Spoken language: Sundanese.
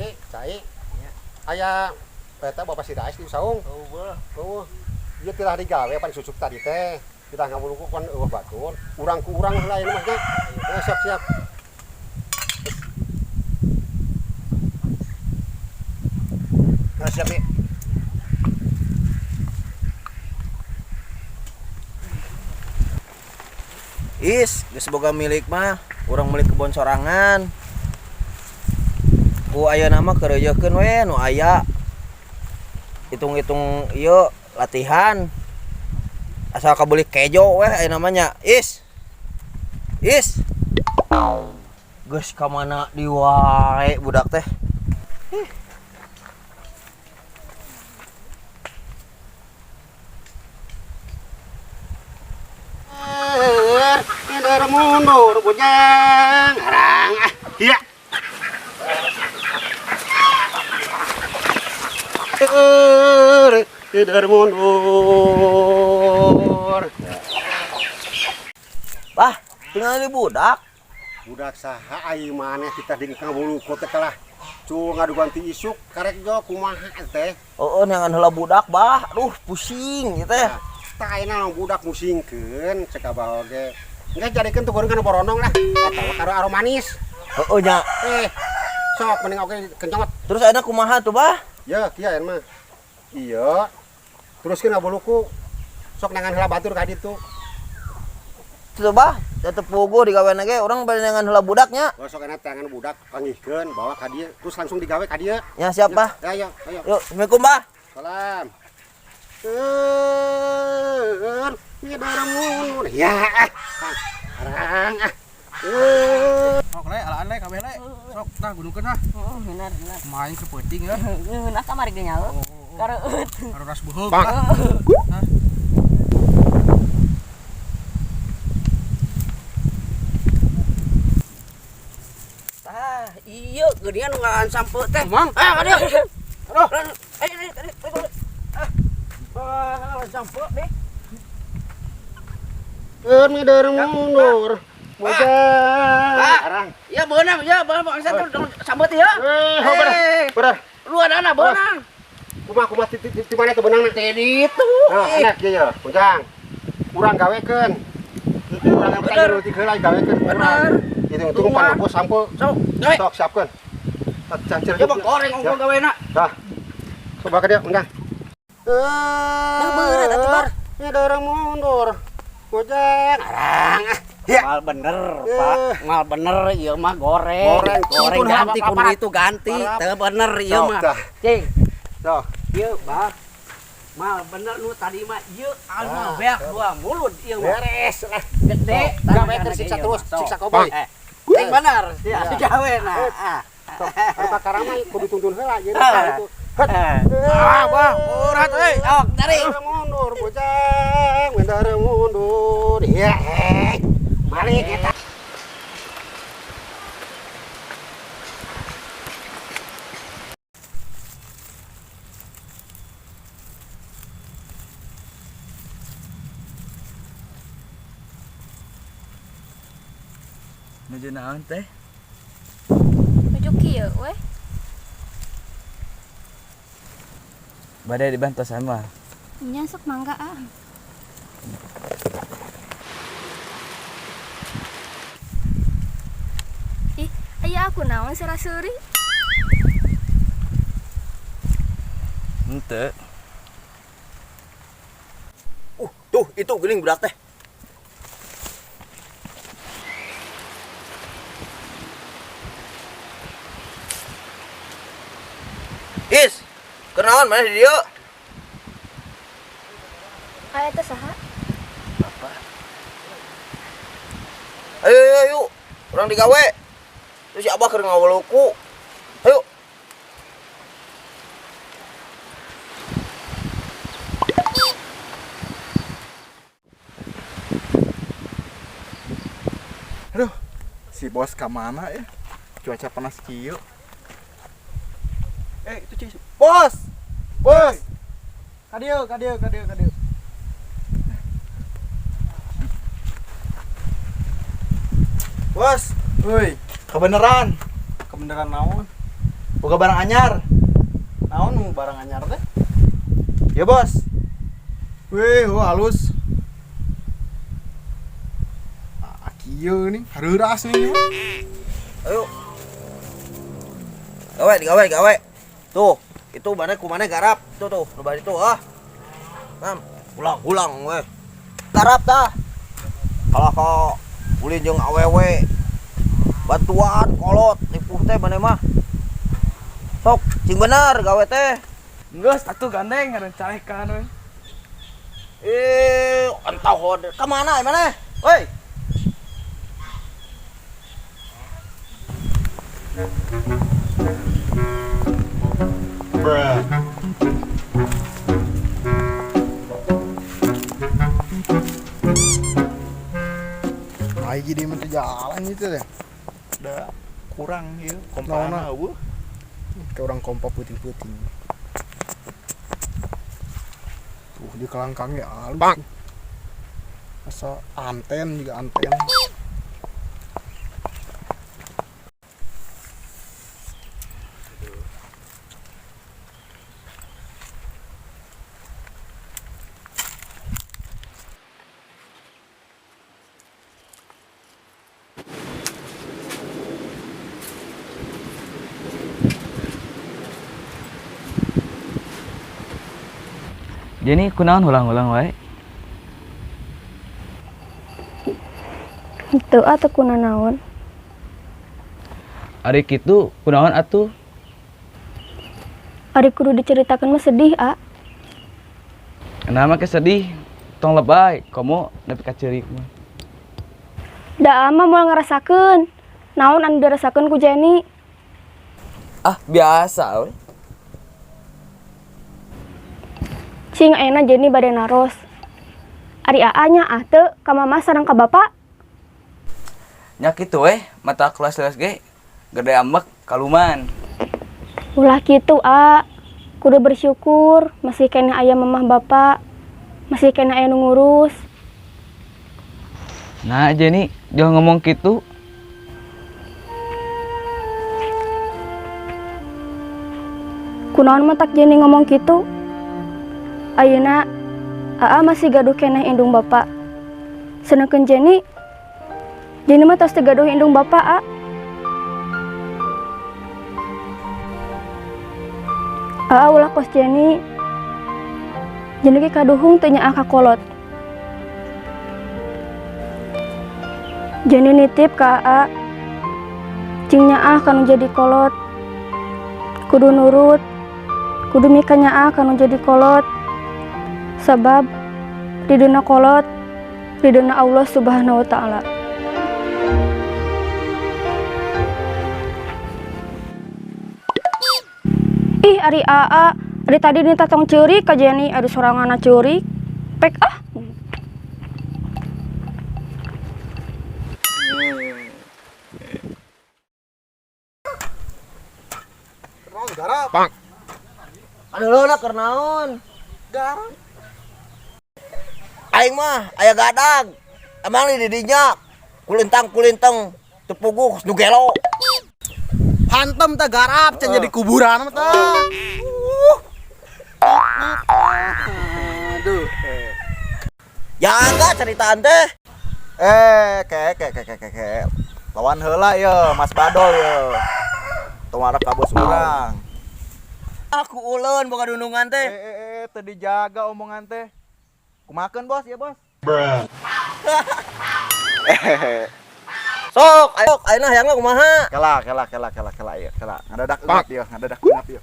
Ki, cai. Aya eta Bapak si Rais di saung. Eueuh. Oh, ieu tilah digawe pan susuk tadi teh. Kita ngawuluku kan eueuh batur. Urang ku urang heula ieu mah nya. Ya, siap siap. Nah, siap nih. Is, geus boga milik mah, urang meuli kebon sorangan. Ku ayeuna mah kereujekeun we nu aya. Hitung-hitung ieu latihan. Asal kabeuli kejo we ayeuna mah nya. Is. Is. Geus ka mana di wae budak teh. Mundur mundur bujang arang ah. Iya. Tidur mundur. Bah, tinggal di budak. Budak saha ai maneh kita di ngawuluku teh kalah. Cul ngadugan ti isuk karek jo kumaha teh. Heeh, neangan heula budak, bah. Aduh, pusing ieu teh. Tah ayeuna budak musingkeun cek abah oge. Engke jadikeun tuh goreng kana borondong lah atawa karo aro manis. Heeh nya. Sok mending oge kencot. Terus ayeuna kumaha tuh, bah? Ya, kieu aya mah. Iya. Teruskeun ngabuluku. Sok nangan heula batur ka ditu. Tuh, bah, tetep puguh digawe ge urang bade neangan heula budaknya. Oh, sok enak tangan budak panggihkeun bawa ka dieu terus langsung digawe ka dieu. Ya, siap, bah. Ya, ayo, ayo. Yuk, Assalamualaikum, bah. Salam. Mundur. Ya, ah. Arang ah. Sok le, alaan le kabeh le. Sok tah gunungkeun ah. Heeh, bener bener. Main ke peuting ya. Ngeunah kamari ge nyaho. Kareueut. Karuras beuheung. Bang. Hah. Ah, iya geuningan nu ngalaan sampe teh. Mang. Ah, ka dieu. Aduh. Eh, eh, eh, eh. Ah, sampe deh. Mider mundur. Bujang. Arang. Ya beunang, ya beunang bangsa tuh sampe teh ya. Eh, bener. Lu ada anak beunang. Kumaha kumaha di mana tuh beunangna? Teh ditu. Nah, enak ieu ya, bujang. Urang gawekeun. Urang yang tadi tiga heula gawekeun. Bener. Itu untung pan bos sampo. Sok, gawe. Sok siapkeun. Cancil. Ya bang goreng ongkol gawena. Dah. Coba ke dia, undang. Nah, berat atuh, Bar. Mider mundur. Bujang. Arang. Ah. Ya. Mal bener, Pak. Mal bener ieu mah goreng. Goreng. Goreng ganti kudu itu ganti. Teu bener ieu mah. Cing. Sok. Ieu, Bah. Mal bener nu tadi mah ieu anu beak dua mulut ieu mah. Beres lah. Gede. Gawe tersiksa terus, siksa koboi. Cing bener, ya gawe nah. Sok, anu kakara mah kudu tuntun heula ieu itu. Het. Ah, bah, urat euy. Sok, tarik. Mundur bujang, minder mundur. Ya, balik eta. Nuju naon teh? Nuju kieu we. Bade dibantosan mah. Nya sok mangga ah. Ih, aya aku naon sera-seuri? Henteu. Tuh itu geuning budak teh. Is, kenaon mana di dieu? Aya teh saha? Apa? Ayo ayo ayo, urang digawe. Terus si Abah keur ngawuluku. Ayo. Aduh, si bos ka mana ya? Cuaca panas kieu. Itu cing. Bos. Bos. Ka dieu, ka dieu, ka dieu, ka dieu. Bos. Woi, kebenaran. Kebenaran naon? Boga barang anyar. Naon nu barang anyar teh? Ya, Bos. Wih, oh, halus. Ah, kieu nih, hareuras nih. Ayo. Gawe, digawe, gawe. Tuh, itu mana kumane garap. Tuh tuh, nu bari tuh ah. Nam, ulang-ulang we. Garap tah. Kalau kau ulin jeung awewe. Bantuan kolot nipuh teh maneh mah. Sok, cing bener gawe teh. Geus atuh gandeng ngaran carekan we. Eh, entah hode. Ka mana maneh? Woi. Ai jadi mah teu jalan itu teh. Da kurang ieu Naonna? kompana eueuh. Kayak orang kompa puting-puting. Tuh di kelangkangnya halus. Bang. Asa anten juga anten. Jenny kunaon ulang-ulang wae? Teu ah teu kunanaon. Ari kitu kunaon atuh? Ari kudu diceritakeun mah sedih ah. Kenapa make sedih? Tong lebay, komo nepi ka ceurik mah. Da ama moal ngarasakeun. Naon anu dirasakeun ku Jenny? Ah, biasa we. Cing ayeuna Jenny bade naros. Ari aa nya ah teu ka mama sareng ka bapa? Nya kitu we, mata kelas kelas ge gede ambek kaluman. Ulah kitu a. Kudu bersyukur masih keneh aya mamah bapa. Masih keneh aya nu ngurus. Nah, Jenny, jangan ngomong kitu. Kunaon matak Jenny ngomong kitu? Ayeuna aa masih gaduh keneh indung bapa. Sedengkeun Jenny, Jenny mah tos teu gaduh indung bapa a. Aa ulah kos Jenny. Jenny ge kaduhung teu nyaah ka kolot. Jenny nitip ka aa. Cing nyaah kanu jadi kolot. Kudu nurut. Kudu mika nyaah kanu jadi kolot. Sabab ridona kolot, ridona Allah Subhanahu wa taala. Ih, ari aa, ari tadi nita tong ceurik ka Jenny, ari soranganna ceurik. Pek ah. Garap. Bang. Aduh lo lah keur naon? Garap. Aing mah aya gadag. Emang di dinya kulintang-kulintang teu puguh nu gelo. Hantem tah garap can jadi kuburan mah tah. Aduh. Jaga ceritaan teh. Eh, ke ke ke ke ke ke. Lawan heula ye, Mas Badol ye. Tong arek ka bos urang. Aku uleun boga dundungan teh. Teu dijaga omongan teh. Kumakeun bos ya bos. Sok, ayo ayeuna hayangna kumaha? Kela kela kela kela kela ieu, kela. Ngadadak eungap ieu, ngadadak eungap ieu.